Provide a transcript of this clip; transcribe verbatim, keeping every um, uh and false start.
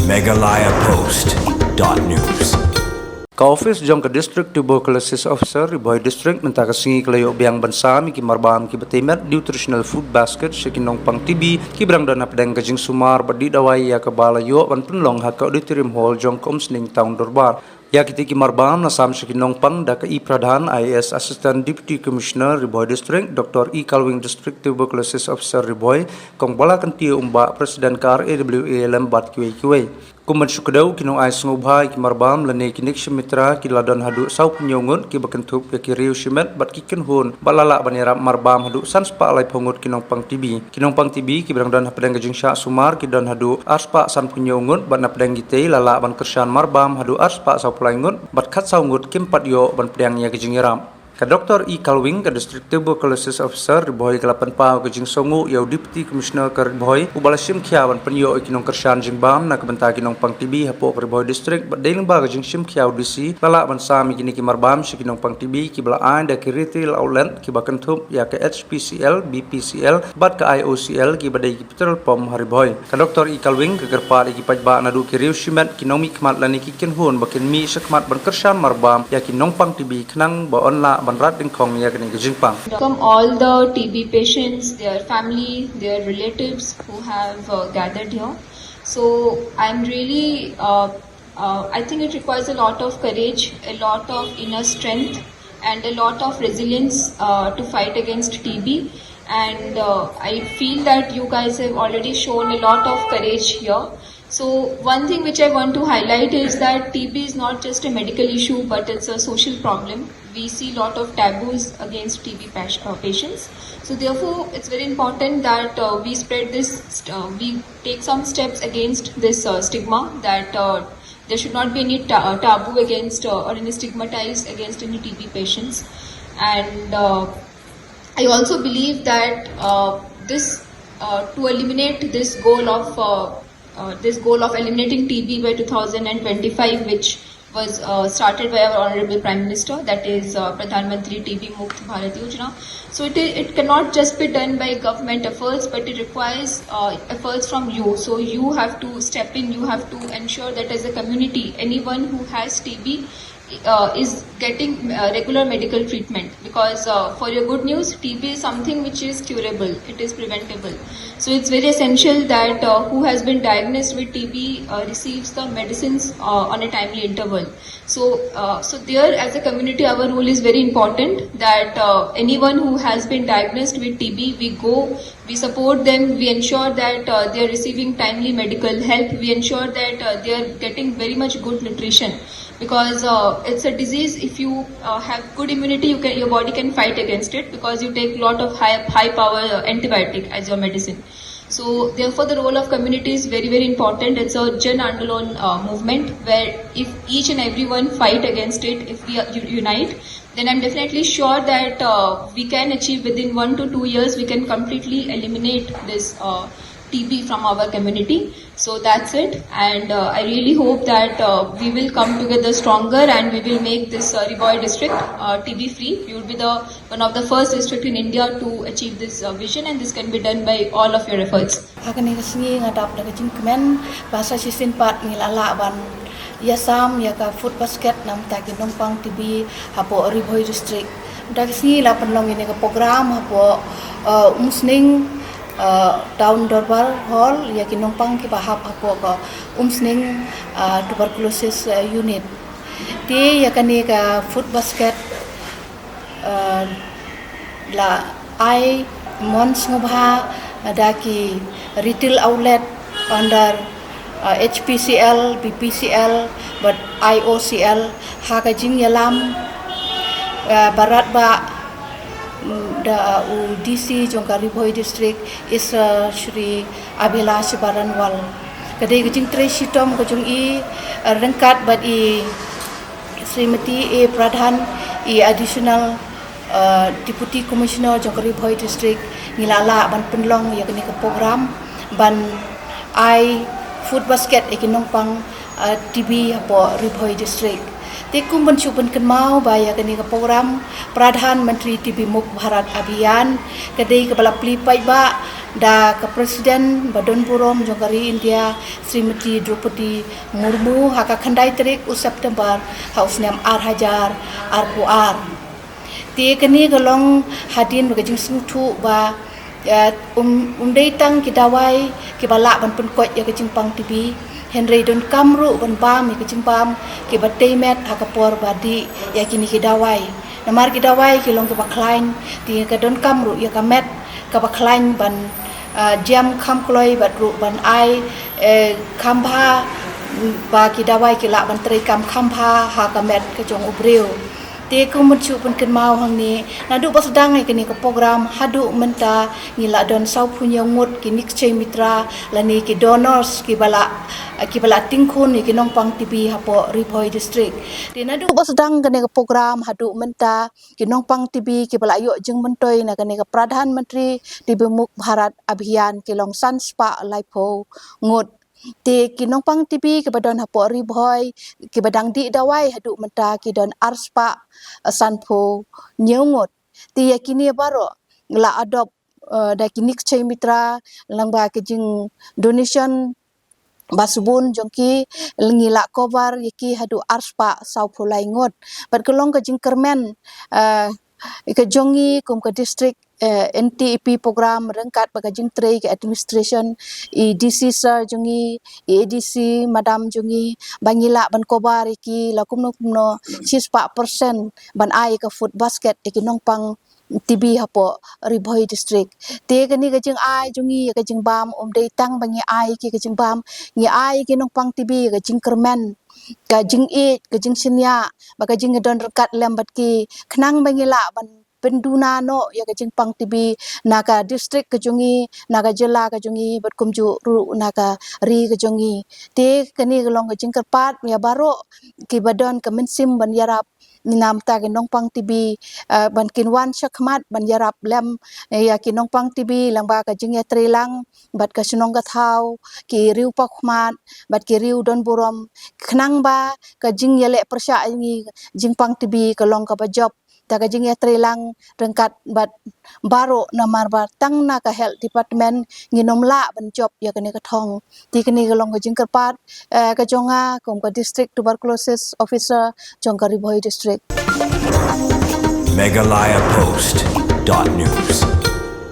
Meghalaya Post dot news. Ka office jong ka District Tuberculosis Officer Ri Bhoi District mynta ka sngi ka la ïoh biang ban sam ïa ki marbam kiba tei met nutritional food basket sha ki nongpang T B kiba dang don hapdeng ka jingsumar bad dih dawai ïa kaba la ïoh ban pynlong ha ka auditorium hall jong ka Umsning Town Dorbar. Ïa kitei ki marbam la sam sha ki nongpang da ka E Pradhan, I A S Assistant Deputy Commissioner Ri Bhoi District, Doctor E Kalwing, District Tuberculosis Officer Ri Bhoi, Kong Bala Kynthei Umbah, President ka R A W A lem bad kiwei kiwei. Kum ban shu kdew, ki nongai sngewbha ïa ki marbam lane ki Nikshamitra ki la don haduh sawphew hynñiew ngut kiba kynthup ïa ki riew shimet bad ki kynhun bad la lah ban ïarap marbam haduh san spah laiphew ngut ki nongpang T B. Ki nongpang T B kiba dang don hapdeng ka jingshah sumar ki don haduh ar spah sanphew hynñiew ngut bad napdeng kitei la lah ban kyrshan marbam haduh ar spah sawphew lai ngut bad khatsaw ngut kim pat ïoh ban pdiang ïa ka jingïarap. Ka Doctor E Kalwing, ka District Tuberculosis Officer Ri Bhoi, ka la pynpaw ka jingsngewnguh ïa u Deputy Commissioner ka Ri Bhoi uba la shim khia ban pynïoh ïa ki nongkyrshan jingbam na ka bynta ki nongpang T B hapoh ka Ri Bhoi District bad dei lyngba ka jingshim khia u D C la lah ban sam ïa kine ki marbam sha ki nongpang T B kiba la ai da ki retail outlet kiba kynthup ïa ka H P C L, B P C L bad ka I O C L kiba dei ki petrol pump ha Ri Bhoi. Ka Doctor E Kalwing ka kyrpad ïa ki paidbah naduh ki riew shimet, ki nongmihkhmat lane ki kynhun ba kin mih shakhmat ban kyrshan marbam ïa ki nongpang T B khnang ba yn lah ban rat dyngkhong ïa kane ka jingpang. Welcome all the T B patients, their family, their relatives who have uh, gathered here. So I'm really, uh, uh, I think it requires a lot of courage, a lot of inner strength, and a lot of resilience uh, to fight against T B. And uh, I feel that you guys have already shown a lot of courage here. So one thing which I want to highlight is that T B is not just a medical issue, but it's a social problem. We see a lot of taboos against T B pas- uh, patients. So therefore, it's very important that uh, we spread this, st- uh, we take some steps against this uh, stigma, that uh, there should not be any ta- uh, taboo against uh, or any stigmatized against any T B patients. And uh, I also believe that uh, this uh, to eliminate this goal of uh, uh, this goal of eliminating T B by two thousand twenty-five, which was uh, started by our Honorable Prime Minister, that is uh, Pradhan Mantri T B Mukt Bharat Yojana. So it, it cannot just be done by government efforts, but it requires uh, efforts from you. So you have to step in, you have to ensure that as a community, anyone who has T B uh, is getting uh, regular medical treatment, because uh, for your good news, T B is something which is curable, it is preventable. So it's very essential that uh, who has been diagnosed with T B uh, receives the medicines uh, on a timely interval. So, uh, so there as a community, our role is very important, that uh, anyone who has been diagnosed with T B, we go, we support them, we ensure that uh, they are receiving timely medical help, we ensure that uh, they are getting very much good nutrition, because uh, it's a disease. If you uh, have good immunity, you can, your body can fight against it, because you take a lot of high, high power uh, antibiotic as your medicine. So therefore, the role of community is very, very important. It's a Jan Andolon uh, movement, where if each and everyone fight against it, if we are u- unite, then I'm definitely sure that uh, we can achieve, within one to two years, we can completely eliminate this uh, T B from our community. So that's it. And uh, I really hope that uh, we will come together stronger and we will make this uh, Ri Bhoi district uh, T B free. We will be the one of the first district in India to achieve this uh, vision, and this can be done by all of your efforts. Ha kane ka sngi nga dap da ka jingkmen ba sa shisien pat ngi la lah ban ïasam ïa ka food basket na ka bynta ki nongpang T B hapoh Ri Bhoi District. Da ka sngi la pynlong ïa kane ka program hapoh uh, Umsning uh, Town Dorbar Hall ïa ki nongpang kiba hap hapoh ka Umsning uh, Tuberculosis uh, Unit. Te ïa kane ka food basket uh, la ai mon sngewbha da ki retail outlet under uh, H P C L, B P C L bad I O C L ha ka jingïalam uh, barat ba mm, da u D C jong ka Ri Bhoi District is uh, Shri Abhilash Baranwal. Ka dei ka jingtrei shitom ka jong i uh, ryngkat bad i Srimati A Pradhan, i Additional uh, Deputy Commissioner jong ka Ri Bhoi District, ngi la lah ban pynlong ïa kane ka program ban ai food basket ïa ki nongpang uh, T B hapoh Ri Bhoi District. Te kum ban shu pynkynmaw ba ïa kane ka program Pradhan Mantri T B Mukt Bharat Abhiyan ka dei kaba la plie paidbah da ka President ba don burom jong ka ri India, Srimati Droupadi Murmu, ha ka khyndai tarik u September ha u snem ar hajar arphew ar. Te kane ka long hadien ba ka jingsngewthuh ba, eh, um, um dei tang ki dawai kiba lah ban pynkoit ïa ka jingpang T B, hynrei donkam ruh ban bam ïa ka jingbam kiba tei met ha ka por ba dih ïa kine ki dawai. Namar ki dawai ki long kiba khlaiñ, te ka donkam ruh ïa ka met kaba khlaiñ ban, ah, jem kham kloi bad ruh ban ai, eh, kham bha, mm, ba ki dawai ki lah ban treikam kham bha ha ka met ka jong u briew. Te kum ban shu pynkynmaw hangne, naduh ba sdang ïa kane ka program haduh mynta ngi la don sawphew hynñiew ngut ki Nikshay Mitra lane ki donors kiba la, kiba la tyngkhun ïa ki nongpang T B hapoh Ri Bhoi District. Te naduh ba sdang kane ka program haduh mynta ki nongpang T B kiba la ïoh jingmyntoi na kane ka Pradhan Mantri T B Mukt Bharat Abhiyan ki long san spah laiphew ngut. Te ki nongpang T B kiba don hapoh Ri Bhoi kiba dang dih dawai haduh mynta ki don ar spah sanphew hynñiew ngut. Te ïa kine baroh la adopt, eh, da ki Nikshay Mitra lyngba ki jing donation ba sbun jong ki, ngi la cover ïa ki haduh ar spah sawphew lai ngut. Bad ka long ka jingkyrmen, eh, ka jong ngi kum ka district, eh, N T E P program ryngkat bad ka jingtrei ka administration, i D C sir jong ngi, i A D C madam jong ngi, ba ngi lah ban cover ïa ki la kumno kumno shi spah percent ban ai ka food basket ïa ki nongpang T B hapoh Ri Bhoi District. Te kane ka jingai jong ngi ïa ka jingbam um dei tang ba ngi ai ki ka jingbam, ngi ai ki nongpang T B ïa ka jingkyrmen, ka jingïeit, ka jingshaniah, bad ka jingdon ryngkat lem bad ki, khnang ba ngi lah ban pynduna noh ïa ka jingpang T B na ka district ka jong ngi, na ka jylla ka jong ngi, bad kumjuh ruh na ka ri ka jong ngi. Te kane ka long ka jingkyrpad ïa baroh kiba don ka mynsiem ban ïarap, namar ta ki nongpang T B, eh, ban kin wan shakhmat ban ïarap lem, eh, ïa ki nongpang T B lyngba ka jingïatreilang bad ka shnong ka thaw, ki riew paw khmat bad ki riew don burom, khnang ba ka jingïaleh pyrshah ïa ngi jingpang T B ka long kaba jop da ka jingïatreilang ryngkat bad baroh, namar ba tang na ka health department ngin ym lah ban jop ïa kane ka thong. Te kane ka long ka jingkyrpad, eh, ka jong nga kum ka District Tuberculosis Officer jong ka Ri Bhoi District. Meghalaya Post dot news.